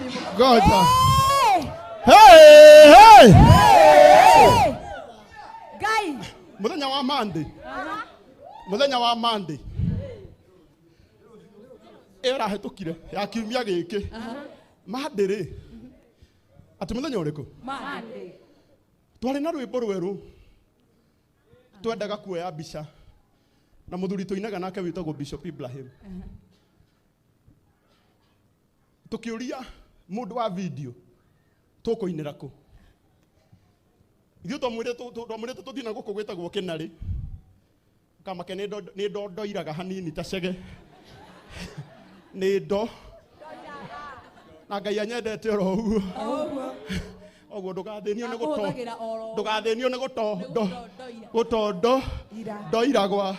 Ngoja. Hey, hey. Ngai. Muthenya wa Monday. Muthenya wa Monday. Ĩyo ĩrahĩtũkire ya kiumia gĩkĩ. Monday rĩ. Atĩ mũthenya ũrĩkũ? Monday. Twarĩ na rwĩmbo rwerũ twendaga kuoya mbica na mũthuri tũinaga nake wĩtagwo Bishop Ibrahim. Tũkĩũria mũndũ wa video tũkũinĩra kũ. Ithuĩ twamwĩrĩte tũthiĩ na gũkũ gwĩtagwo Kĩnarĩ. Kamake nĩ ndondoiraga hanini ta cege. Nĩ ndo. Na Ngai anyendete oro ũguo. Ũguo ndũgathĩnio nĩ gũto. Akũhũthagĩra oro. Ndũgathĩnio nĩ gũtondo. Ndoira. Gũtondo. Ira. Ndoira gwa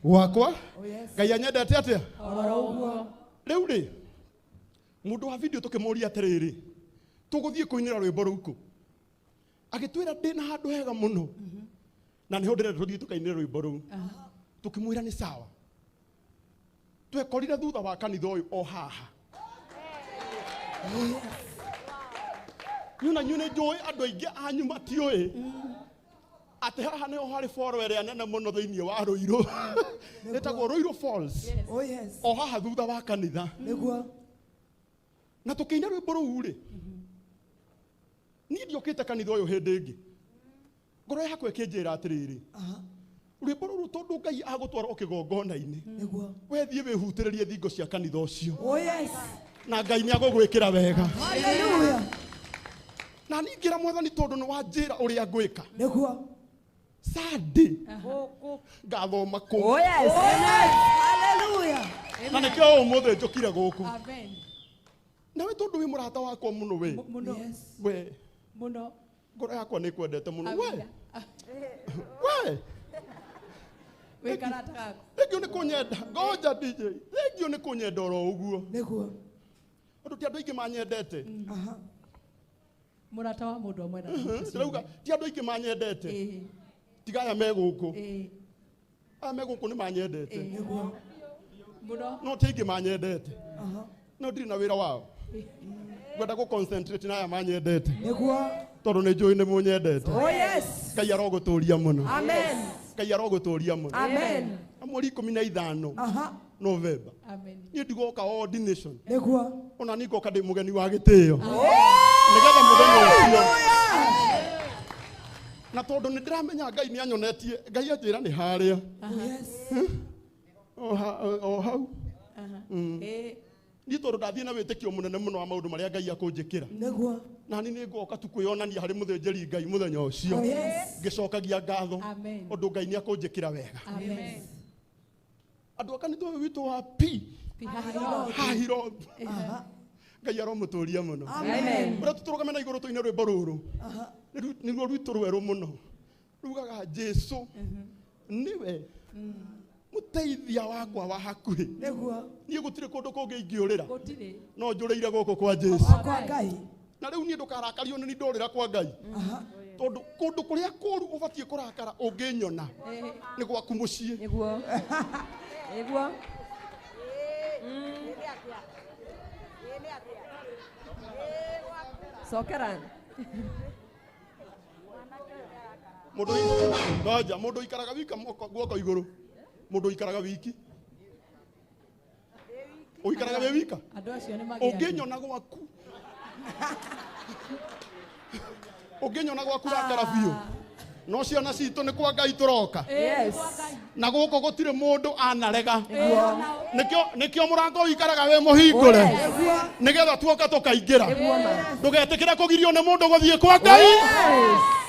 gwakwa. Oh, yes. Ngai anyendete atĩa? Oro ũguo. Rĩu rĩ, mũndũ wa video tũkĩmũria atĩrĩrĩ, tũgũthiĩ kũinĩra rwĩmbo rũu kũ? Agĩtwĩra ndĩna handũ hega mũno. Na nĩho ndĩrenda tũthiĩ tũkainĩre rwĩmbo rũu. Tũkĩmwĩra nĩ sawa. Twekorire thutha wa kanitha ũyũ o haha. Niĩ na inyuĩ nĩ njũĩ andũ aingĩ anyu matiũĩ atĩ haha nĩho harĩ boro ĩrĩa nene mũno thĩinĩ wa Ruiru. Ĩtagwo Ruiru Falls. Oh, yes. O haha thutha wa kanitha. Nĩguo. Na tũkĩina rwĩmbo rũu rĩ, niĩ ndiokĩte kanitha ũyũ hĩndĩ ĩngĩ. Ngoro yakwa ĩkĩnjĩra atĩrĩrĩ, rwĩmbo rũrũ tondũ Ngai agũtwara o kĩgongona-inĩ, Nĩguo. we thiĩ wĩhutĩrĩrie thingo cia kanitha ũcio. Oh, yes. Na Ngai nĩ agũgwĩkĩra wega. Hallelujah. Na niĩ ngĩra Mwathani tondũ nĩ wanjĩra ũrĩa ngwĩka. Nĩguo. Sunday ngathoma kũ. Oh, yes. Hallelujah. Na nĩkĩo ũmũthĩ njũkire gũkũ. Amen. Nawe tondũ wĩ mũrata wakwa mũno we. Mũno. Yes. We Mũno. ngoro yakwa nĩ ĩkwendete mũno we. Amina. We. Wĩ karata gaku. Thengio nĩ kũnyenda. Ngoja DJ. Thengio nĩ kũnyenda oro ũguo. Nĩguo. Tondũ ti andũ aingĩ manyendete. Aha. Mũrata wa mũndũ amwenda. Ndĩrauga ti andũ aingĩ manyendete. Ĩĩ. Tiga aya me gũkũ. Ĩĩ. Aya me gũkũ nĩ manyendete. Nĩguo. Mũno. No ti aingĩ manyendete. Aha. No ndirĩ na wĩra wao. Ngwenda gũ concentrate na aya manyendete. Nĩguo. Tondũ nĩ njũĩ nĩ mũnyendete. Oh, yes. Ngai arogũtũria mũno. Amen. Ngai arogũtũria mũno. Amen. Na mweri 15 Aha. November. Amen. Niĩ ndigoka ordination. Nĩguo. Ona niĩ ngoka ndĩ mũgeni wa gĩtĩo. Nĩgetha mũthenya ũcio. Na tondũ nĩ ndĩramenya Ngai nĩ anyonetie, Ngai anjĩra nĩ harĩa. Oh, yes. O hau. Ĩĩ. Niĩ tondũ ndathiĩ na wĩtĩkio mũnene mũno wa maũndũ marĩa Ngai akũnjĩkĩra. Nĩguo. Na niĩ nĩ ngoka tu kwĩyonania harĩ mũthĩnjĩri Ngai mũthenya ũcio. Oh, yes. Ngĩcokagia ngatho. Amen. Ũndũ Ngai nĩ akũnjĩkĩra wega. Amen. Andũ a kanitha ũyũ witũ wa P. Hahirothu. Aha. Ngai aromũtũria mũno. Amen. Ũrĩa tũtũrũgame na igũrũ tũine rwĩmbo rũrũ. Nĩruo rwitũ rwerũ mũno. Rugaga Jesu nĩwe mũteithia wakwa wa hakuhĩ. Nĩguo. Niĩ gũtirĩ kũndũ kũngĩ ingĩũrĩra. Gũtirĩ. No njũrĩire gũkũ kwa Jesu. Kwa Ngai. Na rĩu niĩ ndũkarakario nĩ niĩ ndorĩra kwa Ngai. Aha. Tondũ kũndũ kũrĩa kũũru ũbatiĩ kũrakara ũngĩnyona nĩ gwaku mũciĩ. Nĩguo. Nĩguo. Cokera. Mũndũ ngoja, mũndũ ũikaraga wika guoko igũrũ. Mũndũ ũikaraga wiki. Ũikaraga wĩ wika? Andũ acio nĩ magĩaga. Ũngĩnyona gwaku. Ũngĩnyona gwaku rakara biũ. No ciana citũ nĩ kwa Ngai tũroka. Yes. Na gũkũ gũtirĩ mũndũ anarega. Nĩkĩo mũrango ũikaraga wĩ mũhingũre. Nĩguo. Nĩgetha tuoka tũkaingĩra. Ndũgetĩkĩre kũgirio nĩ mũndũ gũthiĩ kwa Ngai.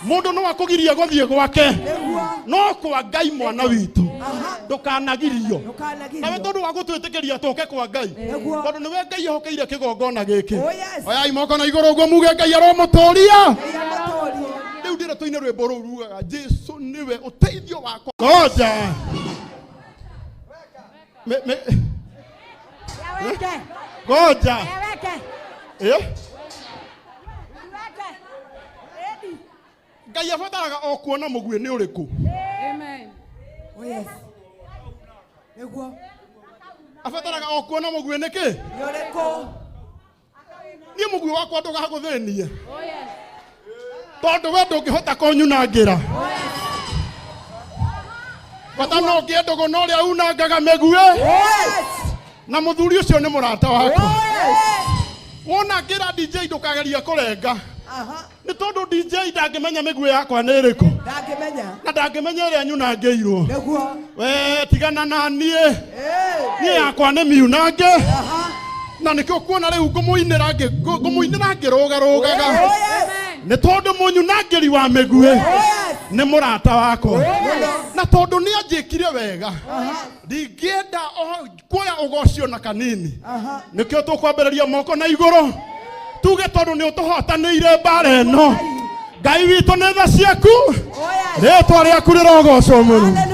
Mũndũ no akũgirie gũthiĩ gwake. Nĩguo. No kwa Ngai mwana witũ. Aha. Ndũkanagirio. Ndũkanagirio. Nawe tondũ wa gũtwĩtĩkĩria tũke kwa Ngai. Nĩguo. Tondũ nĩwe Ngai ehokeire kĩgongona gĩkĩ. Oh, yes. Oyai moko na igũrũ ũguo muge Ngai aromũtũria. Ngai amũtũrie. Rĩu ndĩra tũine rwĩmbo rũu rugaga Jesu nĩwe ũteithio wakwa. Ngoja. Me, me, Weke. ngoja. Weke. Eh? Weke. Edi. Ngai abataraga o kuona mũguĩ nĩ ũrĩkũ. Amen. Oh, yes. Nĩguo. Abataraga o kuona mũguĩ nĩ kĩ? Nĩ ũrĩkũ? Niĩ mũguĩ Mũguĩ wakwa ndũgagũthĩnie. Oh yes. Tondũ we ndũngĩhota kũnyunangĩra. Bata no ngĩe ndũgũ na ũrĩa unangaga mĩguĩ. Yes. Na mũthuri ũcio nĩ mũrata wakwa. Yes. Wona ngĩra DJ ndũkageria kũrenga. Aha. Nĩ tondũ DJ ndangĩmenya mĩguĩ yakwa nĩ ĩrĩkũ. Ndangĩmenya. Na ndangĩmenya ĩrĩa nyunangĩirwo. Nĩguo. We tigana na niĩ. Eh. Niĩ yakwa nĩ miunange. Aha. Na nĩkĩo kuona rĩu ngũmũinĩra ngũmũinĩra ngĩrũgarũgaga. Oh yes. Amen. Nĩ tondũ mũnyunangĩri wa mĩguĩ Oh yes. nĩ mũrata wakwa. Mũno. Na tondũ nĩ anjĩkire wega. Aha. Ndingĩenda kuoya ũgocio na kanini. Aha. Nĩkĩo tũkwambĩrĩria moko na igũrũ tuge tondũ nĩ ũtũhotanĩire mbara ĩno. Ngai witũ nĩ tha ciaku. Oh yes. Rĩtwa rĩaku rĩrogocwo mũno. Hallelujah.